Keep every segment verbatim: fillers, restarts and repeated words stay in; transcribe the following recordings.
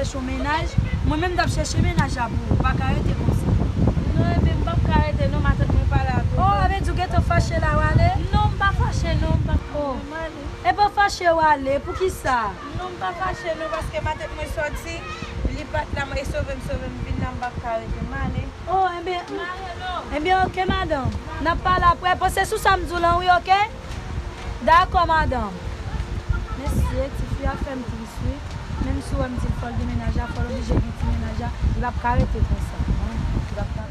Yon mennaj, mwen menm m t ap chèche mennaj la pou ou, ou pa ka rete konsa. Non, ebyen, m p ap ka rete non, matant mwen pale ak ou. Oh, ebyen, di w gentan fache la, w ale? Non, m pa fache non, m pa fache non, m ale. E pa fache w ale, poukisa? Non, m pa fache non, paske matant mwen sòti, li pa t la, mwen sove m, sove m, vin la, m p ap ka rete, m ale. Oh, ebyen, ebyen, oke, madanm. N ap pale apre. Panse sou sa m di w lan, wi, oke? Dakò, madanm. Mesye, tifi a fè m tris, wi. Menm si w wè m di l fò l gen mennaj la, fò l oblije gen ti mennaj la, li p ap ka rete konsa. Non, li p ap ka.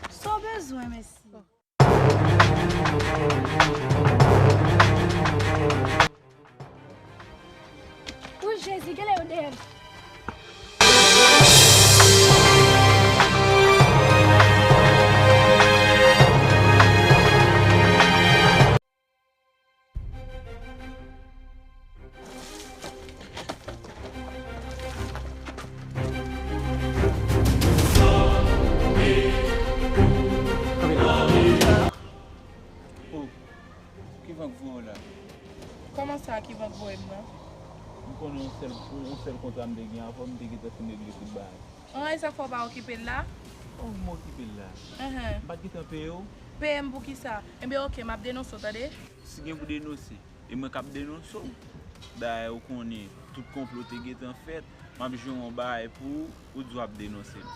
Sa w bezwen, mesi? Wi, Jezi, genlè yo dèyè m. Oh, ki van k voye w la? Kòman sa, ki van k voye m nan? M konnen yon sèl, yon sèl kontra m te gen avè w, m te gentan fin regle tout bagay. An, e sa k fè w pa okipe l la? Oh, m okipe l la. Enhen. M pa t gentan peye w? Peye m pou kisa? Ebyen, oke, m ap denonse w, tande? Si gen pou denonse, e mwen k ap denonse w. Dayè, ou konnen, tout konplo te gentan fèt. M ap jwe yon bagay pou ou, ou di w ap denonse m.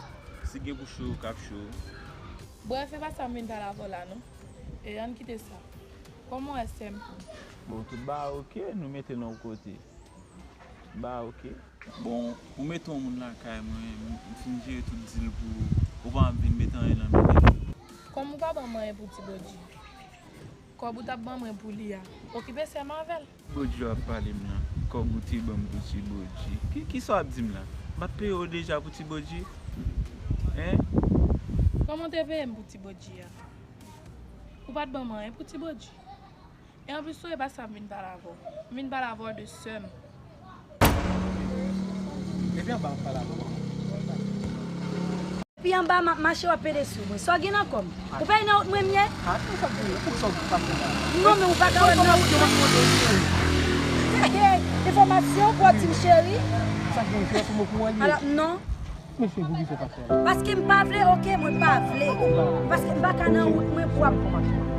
Si gen pou cho, k ap cho. Brèf, e pa sa m vin pale avè w la, non. E ann kite sa. Kòman w wè sè m pou? Bon, tout bagay oke, nou mete l yon kote. Ba, oke. Bon, ou mete yon moun lakay mwen, m, m fin jere tout dil pou ou, ou pa vin mete anyen nan men li. Kòm ou pa ban m anyen pou Ti Bodji, kòb ou t ap ban mwen pou li a, okipe sè m avè l. Bodji w ap pale m nan, kòb ou te ban m pou Ti Bodji. Ki, kisa w ap di m la? M pa t peye w deja pou Ti Bodji? Hein? Kòman w te peye m pou Ti Bodji a? Ou pa t ban m anyen pou Ti Bodji. E anplis tou, e pa sa m vin pale avè w. M vin pale avè w de sè m. Depi anba m ap pale avè w. Depi anba m ap mache, w ap pede sou mwen. Sa w gen nan kò m? Ou pa wè nan wout mwen m ye? Atann, sa k gen, poukisa w di sa konsa? Non, men ou pa ka wè nan wout mwen. Enfòmasyon pou w ap di m cheri. Sa k gen, se yon mot pou mwen li ye. Ala, non. Mesye, poukisa w pa fè l? Paske m pa vle, oke, mwen pa vle. Paske m pa ka nan wout mwen pou ap.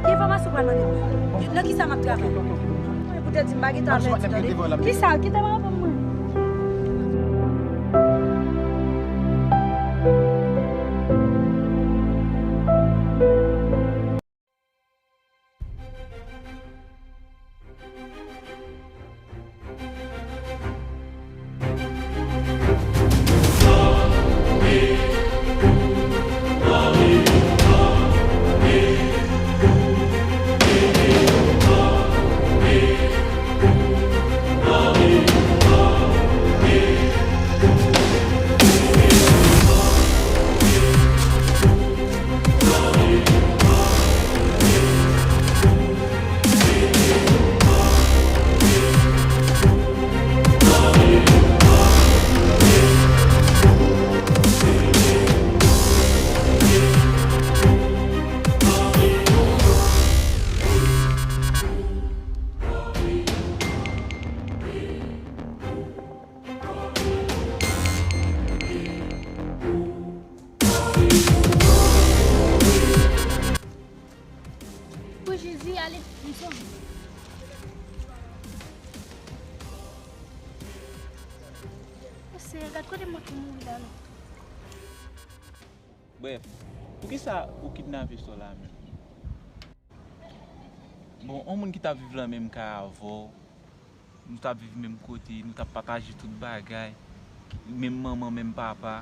Ki enfòmasyon w pral mande m? Nan kisa m ap travay? Mwen pou te di m pa gentan avèti, tande. Kisa? Kite m reponn mwen. Brèf, poukisa ou kidnape sè w la menm? Bon, yon moun ki t ap viv lan menm kay avè w, nou t ap viv menm kote, nou t ap pataje tout bagay, menm manman, menm papa.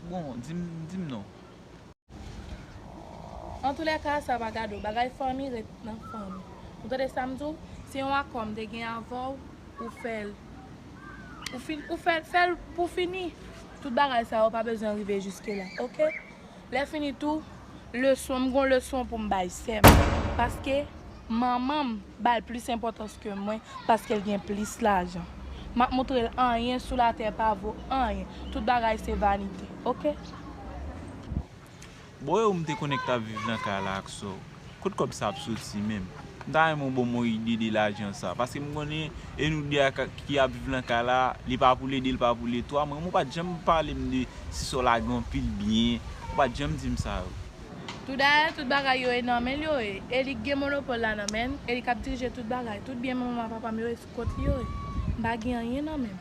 Bon, di m, di m non. Antoulèka, sa pa gade w, bagay fanmi ret nan fanmi. Ou tande sa m di w? Se yon akò m te gen avè w, ou fè l. Ou fin, ou fè, fè l pou fini. Tout bagay sa yo pa bezwen rive jiske la, oke? Lè fini tou, leson, m gon leson pou m bay sè m. Paske manman m ba l plis enpòtans ke mwen, paske l gen plis lajan. M ap montre l anyen sou latè pa vo anyen. Tout bagay se vanite, oke? Bon, e ou m te konnen k t ap viv nan kay la ak sè w? Kot kòb sa ap soti menm? M ta renmen w ban m yon ide de lajan sa, paske m konnen e nou de a ki ap viv nan kay la, li pa pou l ede, li pa pou l ede twa. Mwen, ou pa t janm pale m de si sè w la gen anpil byen, ou pa t janm di m sa yo. Tou dayè, tout bagay yo e nan men l yo ye. E li k gen monopòl la nan men l, e li k ap dirije tout bagay. Tout byen manman m ak papa m yo ye sou kont li yo ye. M pa gen anyen nan men m.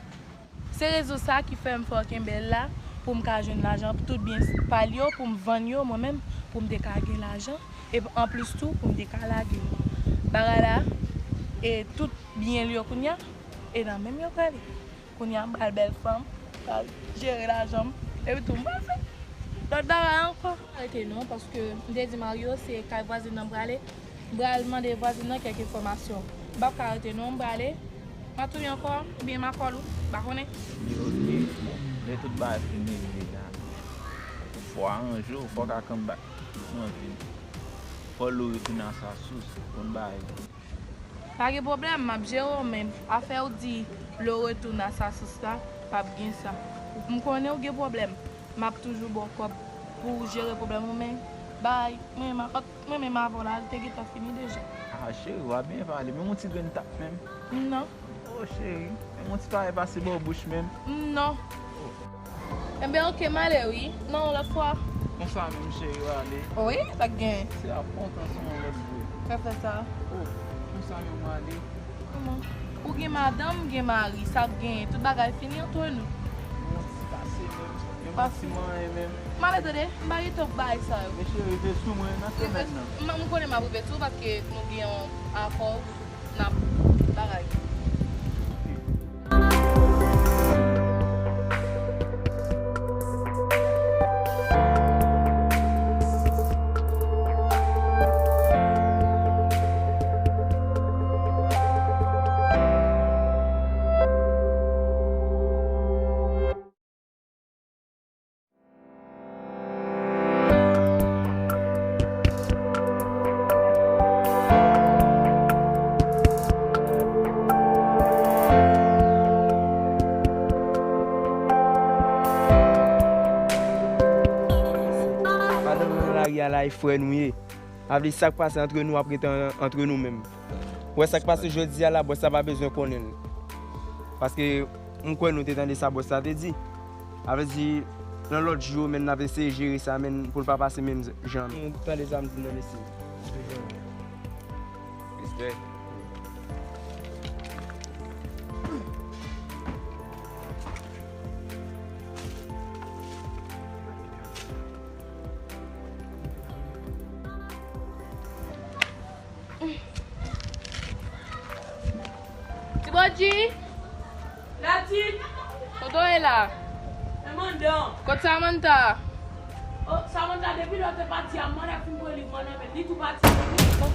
Se rezon sa ki fè m fè w kenbe l la pou m ka jwenn lajan pou tout byen pa l yo, pou m vann yo mwen menm, pou m te ka gen lajan, e anplis tou pou m te ka lage l. Bagay la, e tout byen l yo kounye a, e nan men m yo prale. Kounye a m pral bèl fanm, pral jere lajan m, epi tou m pral fè lòt bagay ankò. Rete non, paske m te di Mario se kay vwazin nan m prale, m pral mande vwazin nan kèk enfòmasyon. M p ap ka rete non, m prale. M a touye ankò, oubyen m a kòl ou, m pa konnen. Li oke, bon, lè tout bagay fin regle la, fò w aranje w, fò w ka come back nan vi w. Fò dlo retounen a sa sous, konn bagay. Pa gen pwoblèm, m ap jere w, men afè w di dlo retounen a sa sous la, p ap gen sa. M konnen w gen pwoblèm, m ap toujou ba w kòb pou w jere pwoblèm ou, men bay, mwen, m a Mwen menm avè w la, l te gentan fini deja. Ah, cheri, w ap byen pale. Menm yon ti grenn tap menm. Non. Oh, cheri, menm yon ti pale pase bò bouch menm. Non. Enben, oke, m ale wi. Nan yon lòt fwa. Konsa menm, cheri, w ale. Wi, sa k gen. Se ap kontan sou yon lòt jou. Sa fè sa. Oh, konsa menm, w ale. Kòman? Ou gen madanm, gen mari, sa k genyen, tout bagay fini antre nou. Yon ti pase menm, yon ti manyen menm. M ale tande, m pa gen tan pou bagay sa yo. Mesye, rive sou mwen nan semèn nan. M, m konnen m ap rive sou ou paske nou gen yon akò, n ap bagay. Pandan nou nan lari a la, e frè nou ye. Sa vle di sa k pase antre nou ap rete an-, antre nou menm. Ou wè sa k pase jodi a la, bòs la pa bezwen konnen l. Paske m kwè nou te tande sa bòs la te di. Sa vle di, nan lòt jou, men n ap eseye jere sa, men pou l pa pase menm jan. Nou tande sa m di nan mesye. Respè. Ti Bondji! Latit! Kote w ye la? Mwen anndan. Kot Samantha? Oh, Samantha, depi lè w te pati a, m mande fin pran liv mwen nan men l, li tou pati. Oh,